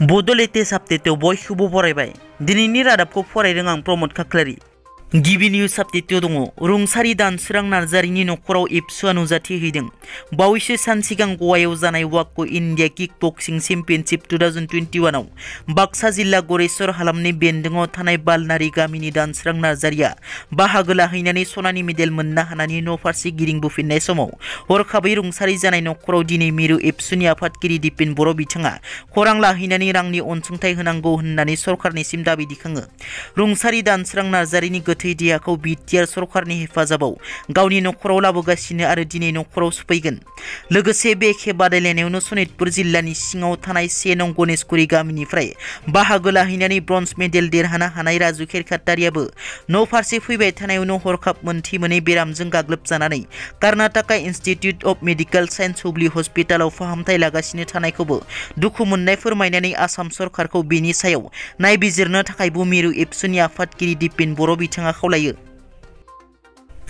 Bodo latest update बयखौबो फरायबाय दिनैनि रादाबखौ फरायदों आं प्रमोद खाख्लारि गिबि निउज आपडेट दङ रुंसारि दानसोरां नार्जारिनि नखराव एबसुआ नुजाथि हैदों बावैसो सान सिगां गवायाव जानाय वाको इंडिया किक बक्सिं चेम्पियनशिप 2021 आव बाक्सा जिल्ला गरेस्वर हालामनि बेन्दोंआव थानाय बालनारि गामिनि दानसोरां नार्जारिया बाहागो लाहैनानै सनानि मेडेल मोननो हानानै न' फारसे गिदिंबोफिननाय समाव हरखाबै रुंसारि जानाय नखराव दिनै मिरु एबसुनि आफादगिरि दिपेन बर' बिथाङा खौरां लाहैनानै रांनि अनसुंथाइ होनांगौ होननानै सरकारनिसिम दाबि दिखाङो रुंसारि दानसोरां नार्जारिनि देहाखौ बिटिआर सरकारनि हेफाजाबाव गावनि नखराव लाबोगासिनो आरो दिनै नखराव सफैगोन लोगोसे बे खेब बादायलायनायावनो सनितपुर जिल्लानि सिङाव थानाय 1 नं गणेशगुरि गामिनिफ्राय बाहागो लाहैनानै ब्रन्ज मेडेल देरहानो हानाय राजु खेरखातारियाबो न' फारसे फैबाय थानायावनो हरखाब मोनथि मोनै बेरामजों गाग्लोबजानानै Karnataka institute of medical science Hubli हस्पिटालाव फाहामथाय लागासिनो थानायखौबो दुखु मोननाय फोरमायनानै आसाम सरकारखौ बेनि सायाव नायबिजिरनो थाखायबो मिरु एबसुनि आफादगिरि दिपेन बर' बिथाङा खावलायो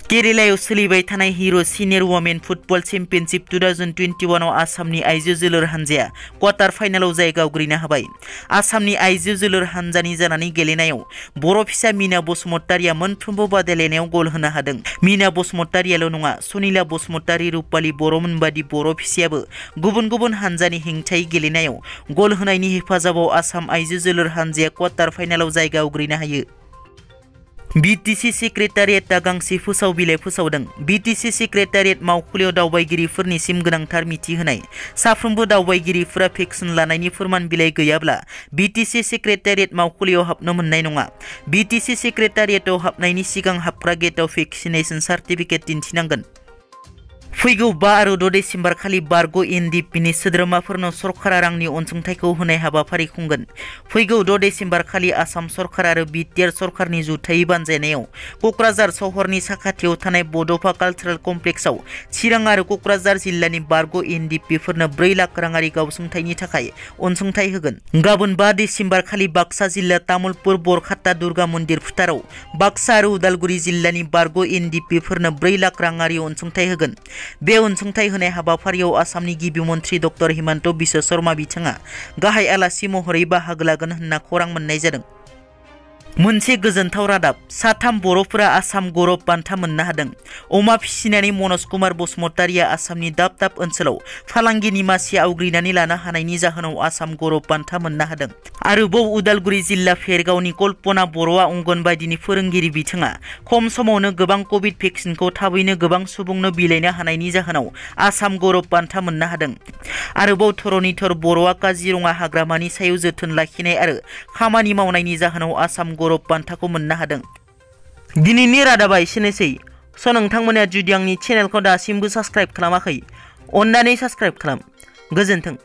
केरेलायाव सोलिबाय थानाय हिरो सिनियर वुमेन फुटबल चेम्पियनशिप 2021 आव आसामनि आइजो जोलुर हानजाया क्वार्टार फाइनालाव जायगा आवग्रिनो हाबाय आसामनि आइजो जोलुर हानजानि जानानै गेलेनायाव बर' फिसा मीना बसुमतारिया मोनफ्रोमबो बादायलायनायाव गल होनो हादों मीना बसुमतारियाल' नङा सनिला बसुमतारि रुपाली बर'मोन बादि बर' फिसायाबो गुबुन गुबुन हानजानि हेंथायै गेलेनायाव गल होनायनि हेफाजाबाव आसाम आइजो जोलुर हानजाया क्वार्टार फाइनालाव जायगा आवग्रिनो हायो बीटीसी सेक्रेटारियेटआ गांसे फोसाव बिलाइ फोसावदों बीटीसी सेक्रेटारियेट मावखुलियाव दावबायगिरिफोरनिसिम गोनांथार मिथि होनाय साफ्रोमबो दावबायगिरिफोरा भेक्सिन लानायनि फोरमान बिलाइ गैयाब्ला बीटीसी सेक्रेटारियेट मावखुलियाव हाबनो मोननाय नङा बीटीसी सेक्रेटारियेटआव हाबनायनि सिगां हाबग्रा गेटआव भेक्सिनेशन सार्टिफिकेट दिन्थिनांगोन फैगौ 5 आरो 6 डिसेम्बर खालि बारग' एनडिएफबीनि सोद्रोमाफोरनो सरकारा रांनि अनसुंथाइखौ होनाय हाबाफारि खुंगोन फैगौ 6 डिसेम्बर खालि आसाम सरकार आरो बिटिआर सरकारनि जुथायै बानजायनायाव क'क्राझार सहरनि साखाथियाव थानाय बड'फा कालचारेल कमप्लेक्सआव चिरां आरो क'क्राझार जिल्लानि बारग' एनडिएफबीफोरनो 4 लाख राङारि गावसुंथाइनि थाखाय अनसुंथाइ होगोन गाबोन 5 डिसेम्बर खालि बाक्सा जिल्ला तामुलपुर बरखाता दुर्गा मन्दिर फोथाराव बाक्सा आरो उदालगुरि जिल्लानि बारग' एनडिएफबीफोरनो 4 लाख राङारि अनसुंथाइ होगोन बे अनसुंथाइ होनाय हाबाफारियाव आसामनि गिबि मन्थ्रि डक्टर हिमन्त बिश्व शर्मा बिथाङा गाहाय आलासि महरै बाहागो लागोन होनना खौरां मोननाय जादों मोनसे गोजोनथाव रादाब साथाम बर'फोरा आसाम गौरव बान्था मोननो हादों अमा फिसिनानै मनज कुमार बसुमतारिया आसामनि दाब दाब ओनसोलाव फालांगिनि मासि आवग्रिनानै लानो हानायनि जाहोनाव आसाम गौरव बान्था मोननो हादों आरोबाव उदालगुरि जिल्ला फेरगावनि कल्पना बर'आ अंगनबादिनि फोरोंगिरि बिथाङा खम समावनो गोबां कभिड भेक्सिनखौ थाबैनो गोबां सुबुंनो बिलाइनो हानायनि जाहोनाव आसाम गौरव बान्था मोननो हादों आरोबाव धरनीधर बर'आ काजिरङा हाग्रामानि सायाव जोथोन लाखिनाय आरो खामानि मावनायनि जाहोनाव आसाम गौरव बान्थाखौ मोननो हादों दिनैनि रादाबा एसेनोसै नोंथांमोना जुदि आंनि चेनेलखौ दासिमबो साबस्क्राइब खालामाखै अन्नानै साबस्क्राइब खालाम गोजोन्थों